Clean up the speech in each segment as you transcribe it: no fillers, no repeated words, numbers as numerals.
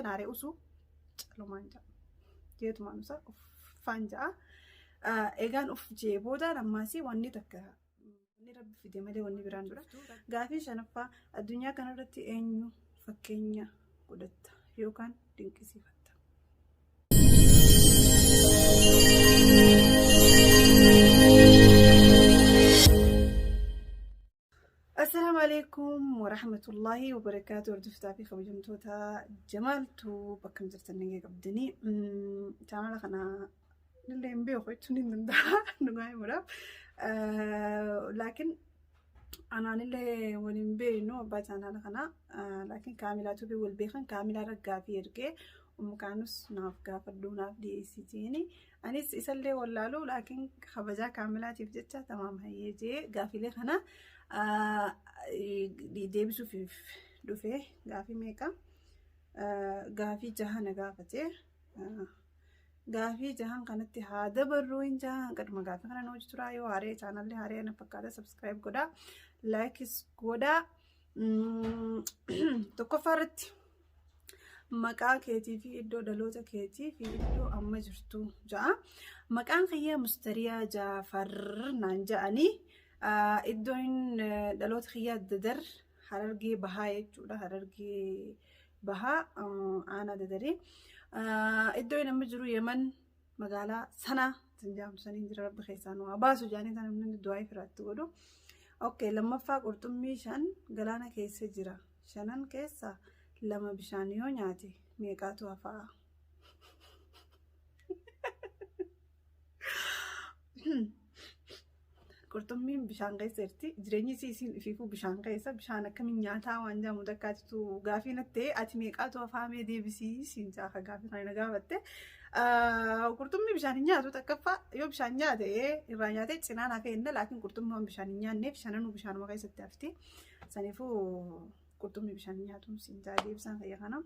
giseen aaree usu calumaan ja'a. Jeetumaan usa uffaan ja'a. Egaan uf jee boodaan ammaasii wanni takka wanni rabbi fide malee wanni biraan dura. Gaafii shanaffaa addunyaa kanarratti eenyu fakkeenya godhatta yookaan dinqisiifatta? Assalaamu alaikum warahmatullahi wabarakaatu hordoftaa fi kabajamtoota jamaaltu bakka jirtan nagee qabdanii chaanala kana illee hin beeku jechuun hin danda'a dhugaa himuudhaaf. Laakiin anaanillee waliin beeknu abbaa chaanala kanaa laakiin kaamilaa tubii wal beekan kaamilaa raggaa fi ergee umkaanus naaf gaafadhuu naaf dhiyeessiteeni. Anis isallee wallaaluu laakiin kabajaa kaamilaatiif jecha tamaam hayyee jee gaafilee kana deebisuuf dhufe gaafii meeqa gaafii jaha na gaafate gaafii jahan kanatti haa dabarruu hin jahan qaduma gaafii kana nu hojii turaa yoo haaree chaanallee haaree na fakkaata subscribe godhaa laayikis godhaa tokkoffaa irratti Maqaa keetii fi iddoo dhaloota keetii fi iddoo amma jirtu ja'a. Maqaan kiyya Mustariyaa Jaafar naan ja'anii iddoon dhaloota kiyyaa Dadar Harargee Bahaa jechuudha. Harargee Bahaa aanaa Dadarii. Iddoo inni amma jiru Yemen magaalaa Sanaa san jedhamtu saniin jira rabbi keessaa nu haa baasu jedhanii kan namni du'aa ifiraatti godhu. Okay, lammaffaa qurxummii shan galaana keessa jira. Shanan keessa lama bishaan yoo nyaate meeqaatu hafaa? Qurxummiin bishaan keessa jirti. Jireenyi isii isiin ifiifuu bishaan keessa. Bishaan akkamiin nyaataa waan jedhamu takkaatitu gaafii natti ta'e ati meeqaatu hafaamee deebisii siin jaafa gaafii kana na gaafatte. Qurxummii bishaan hin nyaatu takkaffaa yoo bishaan nyaate irraa nyaatee cinaan hafee inna laakiin qurxummii waan bishaan hin nyaanneef shananuu bishaanuma keessatti hafti. Saniifuu qurxummii bishaan hin nyaatu siin jaa deebisaan fayya kana.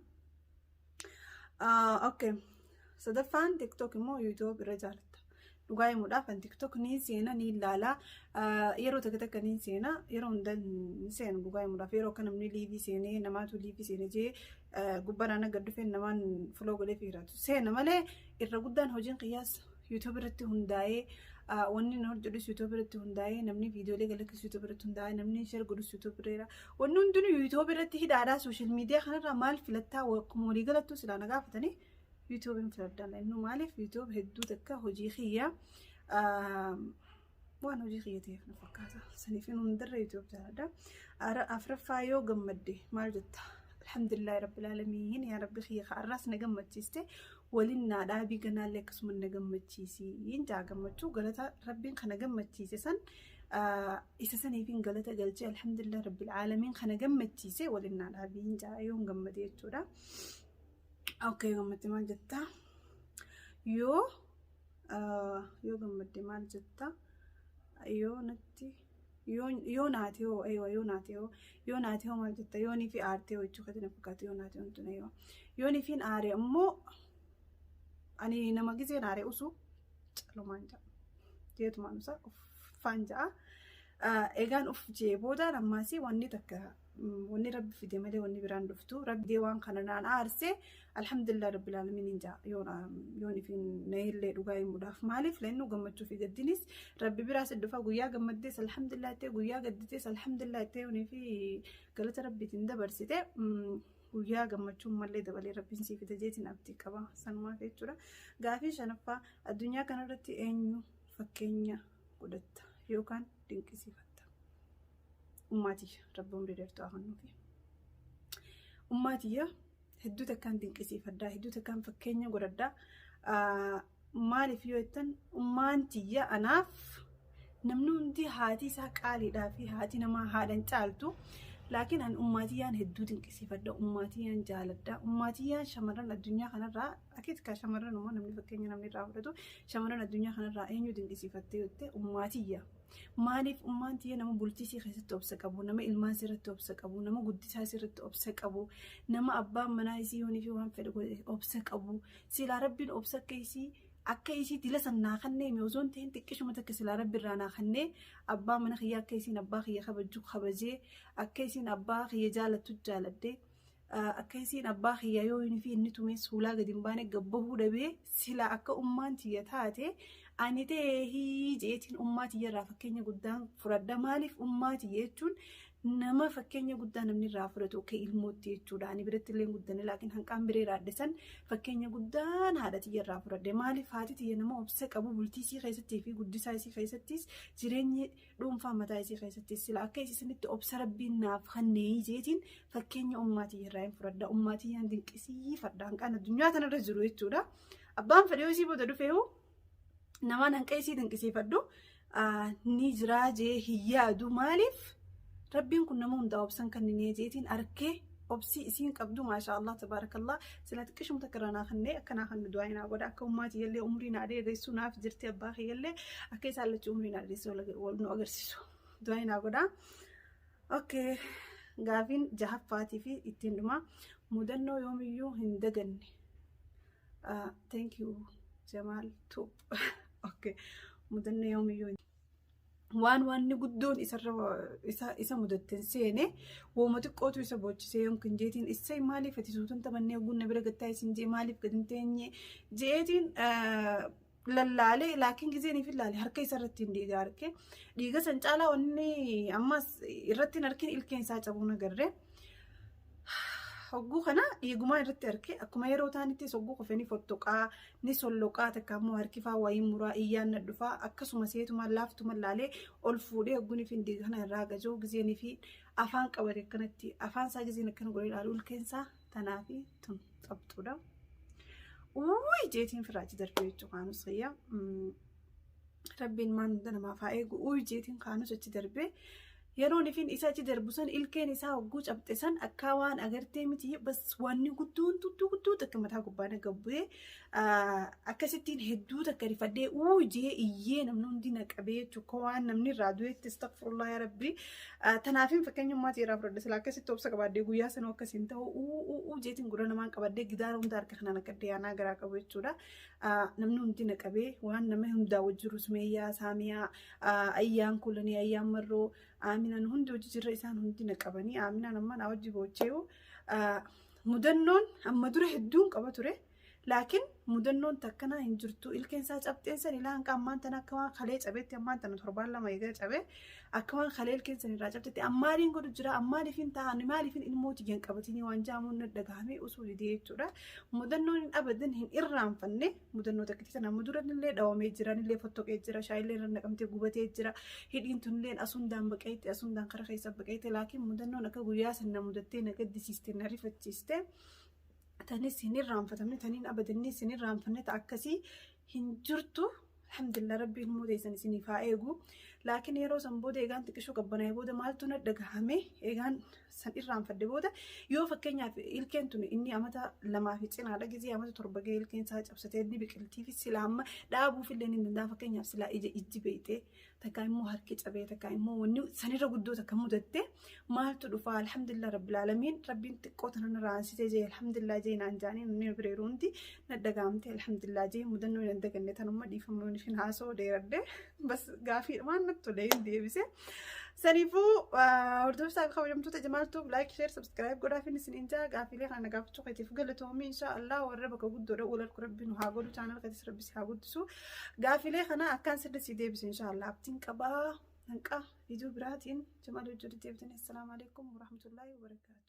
Okay. Sadaffaan TikTok immoo YouTube irra jaalatta. Dhugaa himuudhaaf an TikTok ni seena ni ilaala. Yeroo takka takka ni seena yeroo hunda ni seenu dhugaa himuudhaaf yeroo akka namni liivii seenee namaatu liivii seenee jee gubbaadhaan akka dhufeen namaan fuloo godhee fiiraatu seena malee irra guddaan hojiin qiyyaas YouTube irratti hundaa'ee wanni inni hojjedhus YouTube irratti hundaa'ee namni viidiyoolee galakkisu YouTube irratti hundaa'ee namni share godhus YouTube irra wanni hundinuu YouTube irratti hidhaadhaa social media kanarraa maal filattaa akkuma walii galattuu silaa na gaafatanii YouTube hin filadhaan inni maaliif YouTube hedduu takka hojii kiyya waan hojii kiyya ta'eef na fakkaata saniif inni hundarra YouTube jaaladha. Afraffaa yoo gammadde maal jetta? Alhamdulillahi rabbil aalamiin yaa rabbi kiyya har'aas na gammachiiste waliin naa dhaabii ganaallee akkasuma na gammachiisi jaa gammachuu galata rabbiin kana gammachiise san isa saniifin galata galchee alhamdulillahi rabbil aalamiin kana gammachiise waliin naa dhaabii jaa yoon gammade jechuudha. Okay gammadde maal jetta? Yoo yoo gammadde maal jetta? Yoo natti yoo naate hoo eewa yoo naate hoo yoo naate hoo maal jetta yoo nifi aarte hoo jechuu keetiin fakkaatu yoo naate hoo tun eewa yoo nifiin aare ammoo ani nama gizeen aare usu calumaan ja'a jeetumaan usa uffaan ja'a egaan uf jee boodaan ammaasii wanni takka wanni rabbi fide malee wanni biraan dhuftu rabbi waan kana naan aarse alhamdulillah rabbil aalamiin hin jaa yoon ifin nahillee dhugaa himuudhaaf maaliif lennu gammachuu fi gaddinis rabbi biraas dhufa guyyaa gammaddees alhamdulillah jettee guyyaa gadditees alhamdulillah jettee yoonii fi galata rabbiitiin dabarsite guyyaa gammachuun mallee dabalee rabbiin sii fida jeetiin abdii qaba sanumaaf jechuudha gaafii shanaffaa addunyaa kanarratti eenyu fakkeenya godhatta yookaan dinqisiifatta. Ummaa tiyya rabbi umrii dheertuu haa kennuufi. Ummaa tiyya hedduu takkaan dinqisiifadha hedduu takkaan fakkeenya godhadha. Maaliif yoo jettan ummaan tiyya anaaf namni hundi haati isaa qaaliidhaa fi haati namaa haadhan caaltu. Laakiin an ummaa tiyyaan hedduu dinqisiifadha ummaa tiyyaan jaaladha ummaa tiyyaan shamarran addunyaa kanarraa Akit kaa shamarran immoo namni fakkeenya namni irraa fudhatu shamarran addunyaa kanarraa eenyu dinqisiifattee jette ummaa tiyya. Maaliif ummaan tiyya nama bultii isii keessatti obsa qabu, nama ilmaan isii irratti obsa qabu, nama guddisaa isii irratti obsa qabu, nama abbaan manaa isii yoonii fi waan fedhe godhe obsa qabu. Silaa rabbiin obsa akka isii akka isii dila san naa kannee mi osoo hin ta'in xiqqishuma takka silaa rabbi irraa naa kannee abbaa mana kiyya akka isiin abbaa kiyya kabajju kabajee akka isiin abbaa kiyya jaalattu jaaladhee. Akka isiin abbaa kiyya yoo inni fi inni tumee suulaa gadi hin baane gabbahuu dhabee sila akka ummaan tiyya taate ani ta'ee jeetiin ummaa tiyya irraa fakkeenya guddaan fudhadha. Maaliif ummaa tiyya jechuun nama fakkeenya guddaa namni irraa fudhatu akka ilmootti jechuudha. Ani biratti illee guddanne laakiin hanqaan biree raadde san fakkeenya guddaan haadha tiyya irraa fudhadhe. Maaliif haati tiyya nama obsa qabu bultii isii keessattii fi guddisaa isii keessattis jireenyi dhuunfaa mataa isii keessattis sila akka isii sanitti obsa rabbiin naaf kennee jeetiin fakkeenya ummaa tiyya irraa hin fudhadha. Ummaa tiyyaan dinqisiifadha. Hanqaan addunyaa tanarra jiru jechuudha. Abbaan fedhee isii booda dhufeehu namaan hanqa isii dinqisiifadhu ni jiraa jee hin yaadu. Maaliif rabbiin kun nama hundaa obsan kenninee jeetiin arkee obsii isiin qabdu maasha Allah tabaarakallah sila xiqqishuma takka irraa naa kennee akka naa kennu du'aa naa godha. Akka ummaa tiyyallee umrii naa dheeressu naaf jirti, abbaa kiyyallee akka isaan lachuu umrii naa dheeressu wal nu agarsiisu du'aa naa godha. Okay, gaafiin jahaffaatii fi ittiin dhuma, mudannoo yoomiyyuu hin daganne. Thank you, Jamaal Tube. Okay, mudannoo yoomiyyuu waan wanni guddoon isarra isa mudatten seene wooma xiqqootu isa boochisee yookiin jeetiin isa maaliif ati suutan taphannee gunna bira gattaa isin jee maaliif gadi hin teenye jeetiin lallaalee, laakiin gizeen fi laale harka isa irratti hin dhiiga arge. Dhiiga san caalaa wanni ammas irratti hin argin ilkeen isaa cabuun agarre. Hogguu kana dhiigumaa irratti arge. Akkuma yeroo taanittis hogguu kofee ni fottoqaa, ni solloqaa, takka immoo harkifaa wayii muraa iyyaan na dhufaa. Akkasuma seetuma laaftuma laalee ol fuudhee hogguun fi dhiiga kana irraa gajoo gizeenii fi afaan qabate akkanatti afaan isaa gizeen akkana godhee ilaalu ilkeen isaa tanaa fi tun qabxuudha. Uwwi jeetiin firaachi darbee jechuudha kaanus fayyaa. Rabbiin maan hunda namaaf haa eegu. Uwwi jeetiin kaanus achi darbee yeroon ifin isa achi darbu san ilkeen isaa hogguu cabxe san akka waan agartee miti, bas wanni guddoon tuttuu guddoo takka mataa gubbaa na gabbu'ee akkasittiin hedduu takka rifadhee uu jee iyyee namni hundi na qabee jechuudha waan namni irraa du'etti. Astaghfirullah yaa rabbi, tanaafin fakkeenyummaati irraa fudhadhe. Sila akkasitti obsa qabaadhee guyyaa sana akkasiin ta'u uu uu uu jeetiin gurra namaan qabadhee gidaara hunda harka kanaan akka yaanaa garaa qabu jechuudha. Namni hundi na qabee waan nama hundaa wajjiru Sumeeyyaa, Saamiyaa, Ayyaan Kulanii, Ayyaan Marroo, Aaminaan hundi hojii jirra, isaan hundi na qabanii. Aaminaan amma na wajji boochee'u. Mudannoon amma dura hedduun qaba ture. Laakiin mudannoon takkanaa hin jirtu. Ilkeen isaa cabxeen san ilaa hanqa ammaan tana akka waan kalee cabeetti, ammaan tana torbaan 2 eegala cabee akka waan kalee ilkeen san irraa cabtetti ammaaliin godhu jira, ammaaliifin ta'an maaliifin ilmoo tiyyan qabatanii waan jaamuun na dhagahame osoo didee jechuudha. Mudannoon hin abadan hin irraanfanne mudannoo takkitti sana amma dura illee dhawamee jira, illee fottoqee jira, shaayillee irra naqamtee gubatee jira, hidhiin tunillee asundaan baqeetti, asundaan kara keessa baqeetti. Laakiin mudannoon akka guyyaa san na mudattee na gaddisiiste, na rifachiiste, tanis hin irraanfatamne, taniin abadannis hin irraanfanne ta akkasii hin jirtu. Alhamdulillah, rabbiin immoo teessan isiniif haa eegu. Laakiin yeroo san booda eegaan xiqqishuu qabbanaa'e booda maaltu na dhagahame? Eegaan san irraanfadhe booda yoo fakkeenyaaf ilkeen tun inni amata 2 fi cinaadha, gizee amata 7 gahee ilkeen isaa cabsatee inni biqiltii fi sila amma dhaabuuf illee ni danda'a. Fakkeenyaaf silaa ija ijji beeytee takka immoo harki cabee takka immoo wanni sanirra guddoo takka mudatte maaltu dhufa? Alhamdulillah rabbil aalamiin, rabbiin xiqqoo tana narraa ansitee jee alhamdulillah jee naan jaanii namni bireeru hundi na dhagaamte alhamdulillah jee. Mudannoo hin daganne tanuma. Dhiifamuu hin haasoo dheeradhe, bas gaafii waan natti tole hin deebise. Saniifuu hordoftoota kabajamtoota Jamaaltuuf like, share, subscribe godhaafin isin injaa. Gaafiilee kana gaafachuu keetiif galatoomii. Insha Allah warra bakka guddoodha wal rabbi nu haa godhu, channel keetis rabbi si haa guddisu. Gaafiilee kana akkaan sirri si deebisu insha Allah abdiin qabaa. Hanqa viidiyoo biraatiin Jamaal hojii deebitanii. Assalaamu alaikum warahmatullaahi wabarakaatu.